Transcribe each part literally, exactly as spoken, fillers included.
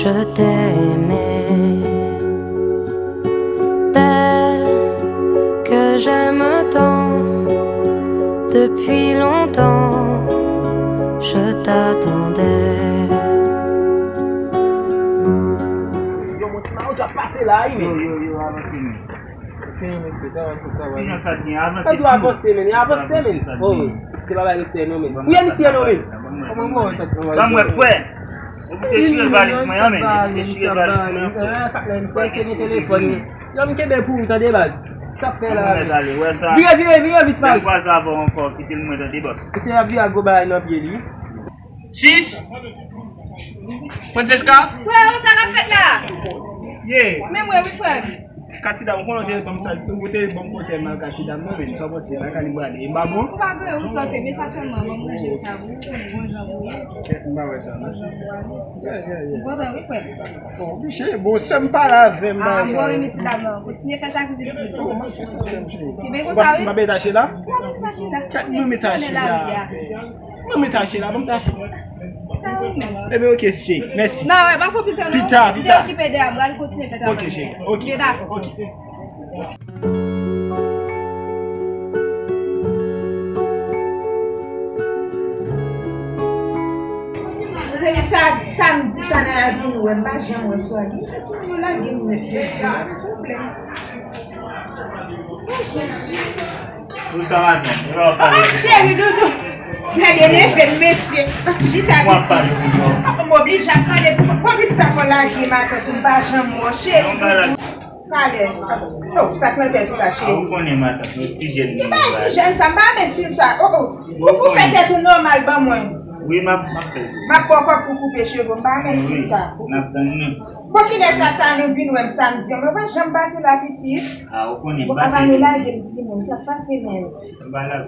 Je t'ai aimé, belle que j'aime tant. Depuis longtemps, je t'attendais. Yo, mon ti Mawozo ap pase la, wi, men. Yo, yo, yo, avanse, men. Kijan sa t gen? Avanse tou. Avanse, men. Avanse, men. Oh, se pa bay respè, non, men. Fouye misye, non, men. Kòman mwen sa t gen? Ban mwen, frè. Ou te chire valiz mwen an, men. Ou te chire valiz mwen an. Sa k la, m fè, se gen telefòn. Yo, m kenbe pou ou, tande, baz. Sa k fè la? Vire, vire, vire vit, baz. Lè m kwaze avè w ankò, kite l mwen, tande, bòs. Mesye ap vire ak gwo bagay nan pye li. Sis! Francesca? Frè, sa k ap fèt la? Ye. Men mwen, wi, frè m. Katida, ou konnen w te ban m sa, ou te ban m konsèy nan Katida, non, men sa w panse, bagay li prale. E m pa bon? Ou pa gen, ou tante, men sa sèlman, ban m manje sa, ou konnen bon jan pou ye. Kèt, m pa wè sa, non. Yeah, yeah, yeah. Ou kontan, wi, frè m. Bon, oblije, bon, sè m pale avè m, ah, bagay sa. Bon, men ti dam nan, kontinye fè sakrifis pou li. Oh, m ap fè sa, sè m, cheri. Ki ben konsa, wi. M ap mete tache la? Ou ap mete tache la? Kèt, m mete tache la. Mwen, mwen tache la, ban m tache. Sa ou menm? Ebyen, oke, cheri. Mèsi. Nan, wè, pa fè pita, non. Pita, pita. Te okipe de a, m pral kontinye fè travay. Oke, cheri. Oke. Oke, dakò. Oke. Mezanmi, sa, samdi sa nan avni, wè, m pa janm wè swa li. Sa timoun yo lage m nèt, mesye, pa gen pwoblèm. Oh, Jezi. Pou sa maten, e pa w ap pale. Oh, cheri, doudou. Gade leve m, mesye. Chita piti. W ap pale pou mwen. Oh, m oblije ap pale pou mwen. Pitit ankò lage matant ou, m pa janm wè w, cheri, doudou. Talè. Oh, sa k nan tèt ou la, cheri? Ah, ou konnen matant, yon ti jèn. Li pa yon ti jèn sa, m pa renmen stil sa. Oh, oh. Ou pou fè tèt ou nòmal ban mwen. Wi, m ap, m ap fè l. M ap ba w kòb pou koupe cheve w, m pa renmen stil sa. N ap tann nou. Bon, kilè sa, sa nou vin wè m samdi an? Mwen pa janm pase la, pitit. Ah, ou konnen m pase. Bon, ap ale lage m, timoun, sa k pase menm?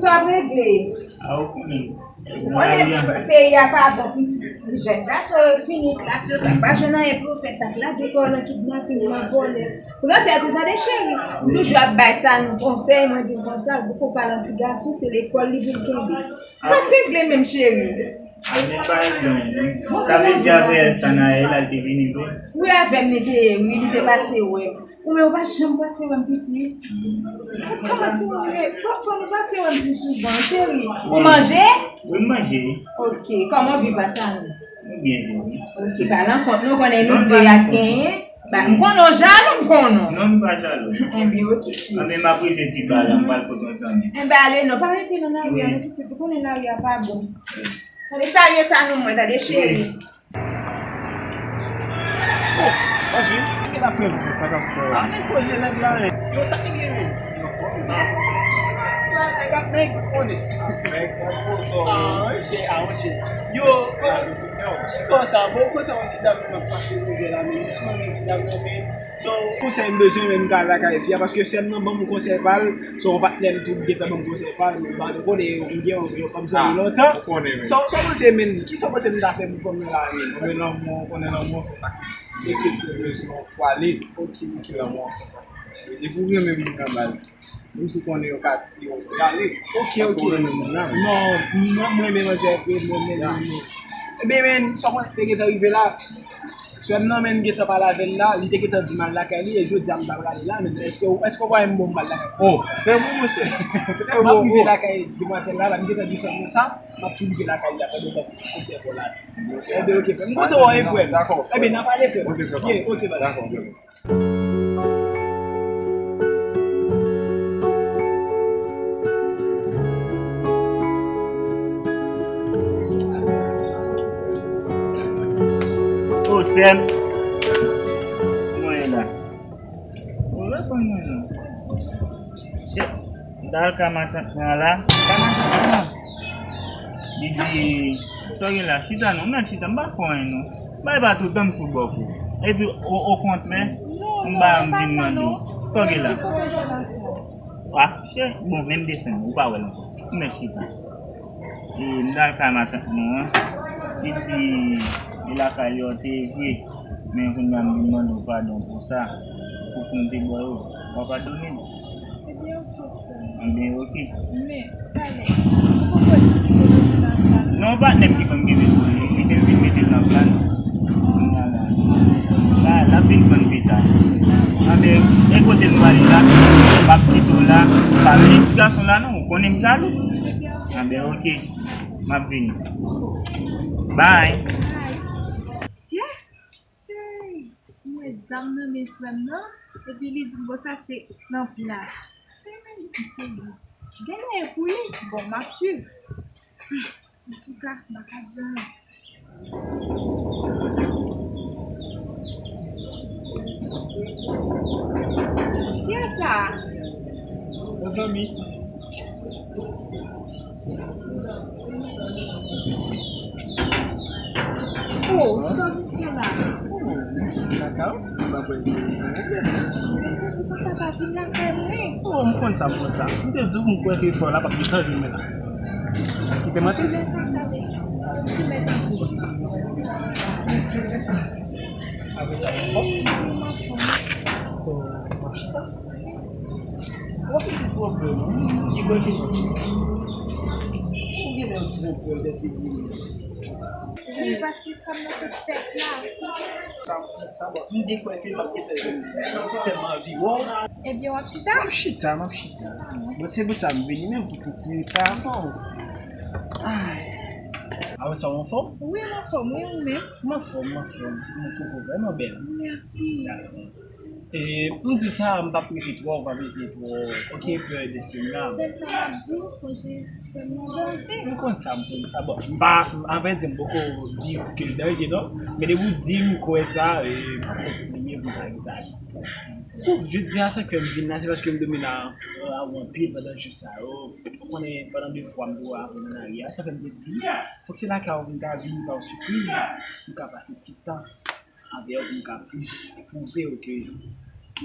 Sa w ap regle? Ah, ou konnen. Ou konnen peyi a pa bon, pitit. Jèn gason yo fini klas yo, sa k pa jwenn anyen pou yo fè, sa k lage kò yo nan kidnaping, nan vòlè. Pran tèt ou, tande, cheri. M toujou ap bay sa nou konsèy, mwen di l konsa, ou poko pale yon ti gason, se lekòl li vin kenbe. Sa k regle menm, cheri? Al men pa regle anyen, non. Sa vle di apre Sanae la, l te vini vre? Wi, avè m li te ye, wi, li te pase wè m. Ou menm ou pa janm pase wè m, pitit. Kòman timoun ye? Fò, fò nou pase wè m pi souvan, cheri. Ou manje? Wi, m manje. Oke, kòman viv la, Sanae? Nou byen viv, wi. Oke, pa nan kont nou, konnen nou de a k genyen. Ba, m konnen w jalou, m konnen w. Non, m pa jalou. Enben, oke, cheri. Anben, m ap rive pi ba la, m pral kote yon zanmi. Enben, ale non, pa rete nan lari a, non, pitit, ou konnen lari a pa bon. Tande, salye sa nou mwen, tande, cheri. Oh, Anjou, ki la fè m? Sa k ap fè? Ah, men koze nèg la, men. Yo, sa ki gen, men? Nèg ap nèg, ou konnen. Nèg ap konnen. Ah, wi, chè, ah, wi, chè. Yo, ki bò sa? Bon, kote yon ti dam nan pase mizè la, men. Kòman yon ti dam nan, men? So, konsèy m bezwen, men m ka al lakay fi a, paske sè m nan ban m konsèy pa l, se yon patnè m tou ki gentan ban m konsèy pa l, men m pa t konnen, m gen yon, yon kòm zanmi lontan. Ou konnen, men. Sa, sa w panse, men, kisa w panse m ta fè pou fanm nan la, men? Ou konnen lanmou, ou konnen lanmou, se sa ki ekip sou rezo pou ale. Ok, ok. Lanmou, se sa. Depi w renmen moun nan baz, menm si w konnen yo ka di yo se ale. Ok, ok. Paske w renmen moun nan. Non, mwen, mwen renmen manzè vre, mwen renmen moun. Ebyen, men, sa w panse te gentan rive la? Sè m nan, men, m gentan pale avè l la, li te gentan di m al lakay li, e jodi a m ta prale la, men èske, èske w pa wè m bon m pral lakay? Oh, trè bon, monchè. Trè bon. M ap rive lakay demwazèl la, la, m gentan di sè m nan sa, m ap tou rive lakay li la, pandan w t ap konsèy pou la. Ebyen, ok, frè m. M kontan wè w, frè m. Dakò. Ebyen, n a pale, frè m. Ok, frè m. Ye, ok, baz. Dakò, ok. O, sè m. Kòman w ye la? Ou reponn mwen non. M t al kay matant mwen an la. Kay matant mwen an. Li di, sa w gen la? Chita non, mèt chita, m pa fè anyen non. Bay pa toutan m sou bòk ou. Epi, o, okontrè, m ba, m vin mande w. Sa w gen la? Ah, chè, bon, men m desann, ou pa wè l ankò. M mèt chita. E m t al kay matant mwen an, li di, e lakay yo te vre, men kounye a m vin mande w padon pou sa, pou, pou m te ba yo, w a padone m? Ebyen, oke, frè m. Ebyen, oke. Men, talè, ou poko di ki te mete nan sa. Non, patnè m ki ban m kenbe pou li, li te vin mete l nan pla n. Kounye a la. E kote nou ale la? M p ap kite w la. Pa vini ti gason la non, ou konnen m jalou. Anben, oke. M ap vini. Bye. Sye! Hey! Mwen zam nan men frè m nan, epi li di m, bon, sa se nan pla. M sezi. Gen anyen pou li? Bon, m ap swiv. Antouka, m pa ka di anyen. Kiyès sa? Mezanmi. Oh, sa w vin fè la? Oh, mwen vin lakay ou, m pa kwè se yon pwoblèm. Mwen te di konsa pa vin lakay mwen. Oh, m konn sa, m konn sa. M te di w m kwè ke frè w la p ap gen chans jwenn mwen la. Kite m antre. Kite m antre. Apre sa, w anfòm? Mwen anfòm. So, w ap chita? Ou ap piti twòp vre, non? Ki bò ki ou gen yon ti jan twòp dèske vini. Wi, paske frè m nan sot fèt la. Sa, sa bon. M te kwè ke l pa t gen tèlman anvi wè w. Ebyen, w ap chita? M ap chita, m ap chita. Bon, se pou sa m vini menm pou fè ti repa avè w. Ay. Apre sa, w anfòm? Wi, m anfòm, wi, ou menm? M anfòm, m anfòm. Mwen twouve w vrèman bèl. Mèsi. E, m di w sa, m p ap prese twò, m p ap eseye twò. Oke, pè dèske m la. Sèl sa m ap di w, sonje frè m nan danje. M konn sa, m konn sa. Bon, m pa, a vrè di, m poko viv ke l danje, non. Men depi w di m, m kwè sa, e, m ap kontinye pou m ta gen sa. Bon, jodi a, sa k fè m vin la, se paske m te vin la, euh, anpil pandan jou sa yo. Ou konnen, pandan de fwa m te wè avè w nan lari a, sa fè m te di, fòk se lakay ou pou m ta vini ba w sipriz, pou m ka pase ti tan avè w pou m ka plis epwouve w ke.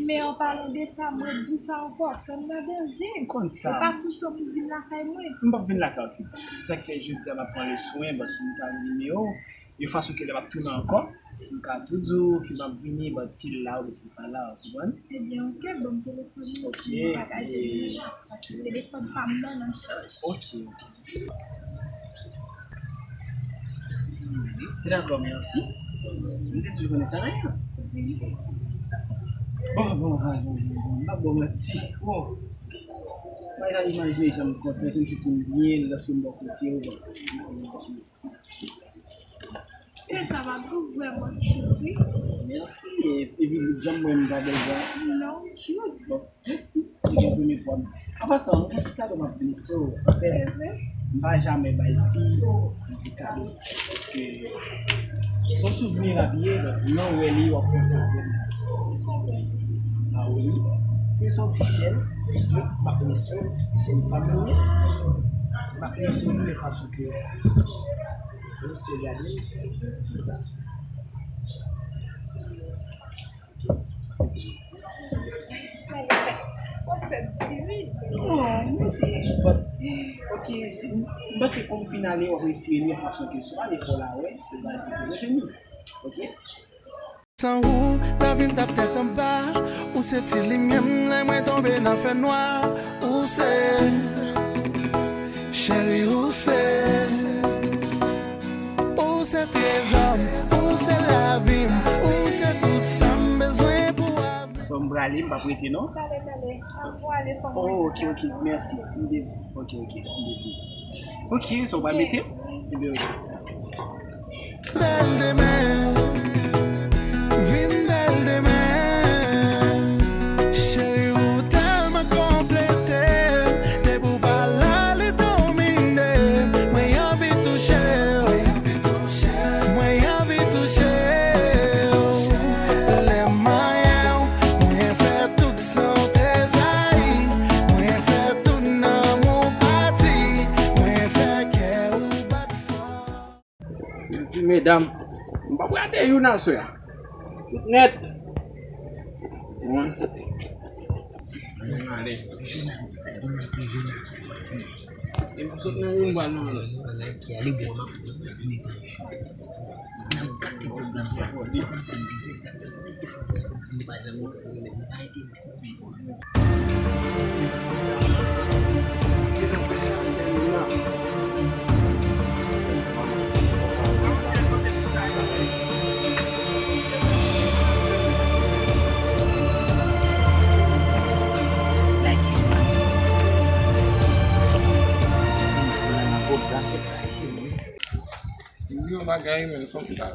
Men an palan de sa, mwen di w sa ankò, frè m nan danje. M konn sa. E pa tout tan pou vin lakay mwen. M p ap vin lakay ou tout tan. Se sa k fè jodi a m ap pran le swen, but pou m ta vini, oh, yon fason ke lè m ap tounen ankò, m ka tou di w ke m ap vini, but si l la oubyen si l pa la, ou konprann? Ebyen, oke, ban m telefòn nan, ok, pou nou pataje nimewo a, paske telefòn pa m nan nan chaj. Ok, ok. Dakò, mèsi. M te toujou konnen sa, dayè. Bon, bon, bon, bon, bon, bon, m pa ba w manti. Bon. Mwen ka imajine jan m kontan, jan m santi m byen, lòske m bò kote w, bon. Se sa, m ap di w vrèman cute, wi. Mèsi. E, epi jan m wè m pa bèl sa. Non, cute. Bon, mèsi. Se gen premye fwa m. An pasan, yon ti kado m ap glise w. Anfèt, m pa jamè bay fi yon ti kado sa. Paske se yon souvni l ap ye, donk, lè w wè li, w ap panse avè m. A wi. Se yon ti jèn, m ap glise w, jèn pa m li ye. M ap glise w de fason ke Lòske w gade, ou fè m timid. Non, mwen se, but, ok, si, m panse pou m fin ale, w ap retire li yon fason ke si w ale fò la, wè, ou va di ke mwen jwenn li. Ok? San ou, lavi m t ap tèt anba. Ou se ti limyè m lè mwen tonbe nan fènwa. Ou se, cheri, ou se, ou se trezò m, ou se lavi m, ou se tout sa m bezwen pou avni. So, m prale, m p ap rete non. Prale, prale. Ann ale, fò m. Oh, ok, ok, mèsi. M te, ok, ok, m te di. Ok, so w pral mete? Ebyen, ok. Bèl demen, vin bèl demen. Cheri, ou tèlman konplete. Depi w pa la, li domine. Mwen anvi touche w. Mwen anvi touche w. Lè m manyen w, mwen fè tout sa w te zayi. Mwen fè tout nanm ou pati. Mwen fè kè ou bat fò. Ti medam, m p ap rate youn aswè a. Tout nèt. Mwen ale. E m sot nan youn, m pral nan lòt. Bagay, men, kòm sa.